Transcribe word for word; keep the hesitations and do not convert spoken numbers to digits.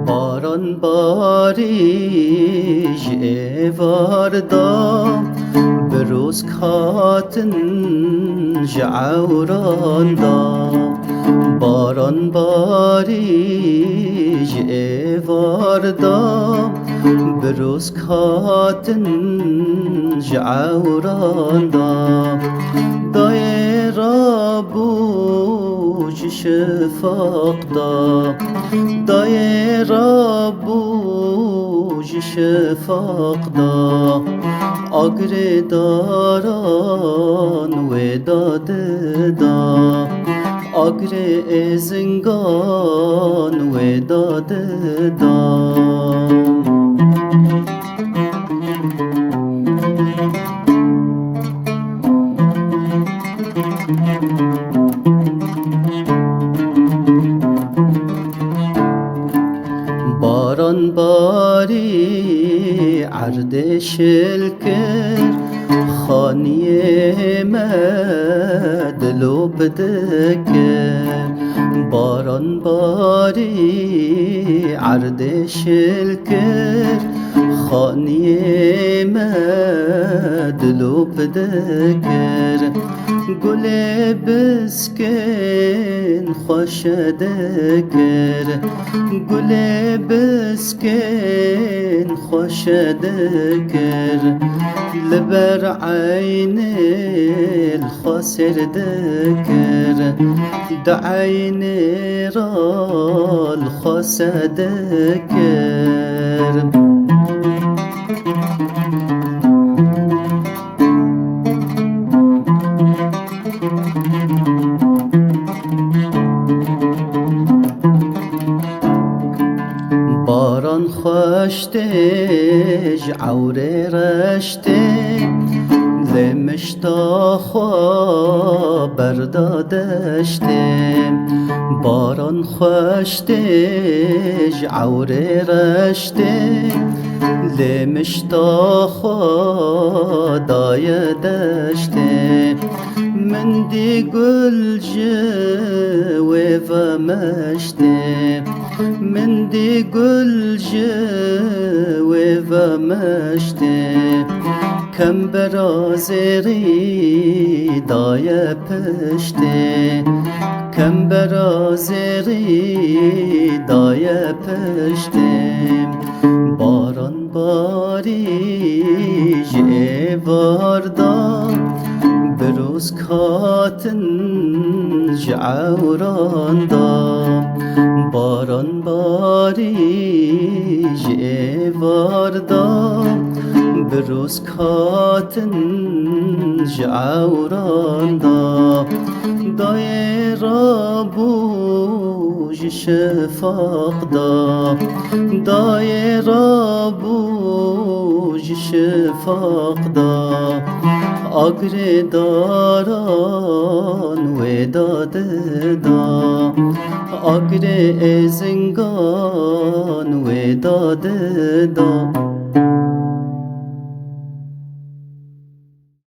Baran barî ji êvar da, bi rosk hatin ji ewran da. Baran barî ji êvar da, bi rosk hatin ji ewran da. Dayê rabû ji şifaq da, dayê rabû ji şifaq da. Agirê daran wê da dida, agirê êzingan wê da dida. Baran barî erdê şil kir, xaniyê me dilop dikir. Baran barî erdê şil kir, xaniyê me dilop dikir. Gulê biskên xweş dikir, gulê biskên xweş dikir. Li ber eynê li xwe sêr dikir, di eynê re li xwe sedikir. Baran xweş tê ji ewrê reş tê, lê mişta xwe berda deştê. Baran xweş tê ji ewrê reş tê, lê mişta xwe daye deştê. Min dî gul ji wê ve meştê, min dî gul ji wê ve meştê. Kembera zêrî daye piştê, kembera zêrî daye piştê. Baran barî ji êvar da, bi rosk hatin ji ewran da. Baran barî ji êvar da, bi rosk hatin ji ewran da. Dayê rabû ji şifaq da, dayê rabû ji şifaq da. Agirê daran wê da dida, agirê êzingan wê da dida.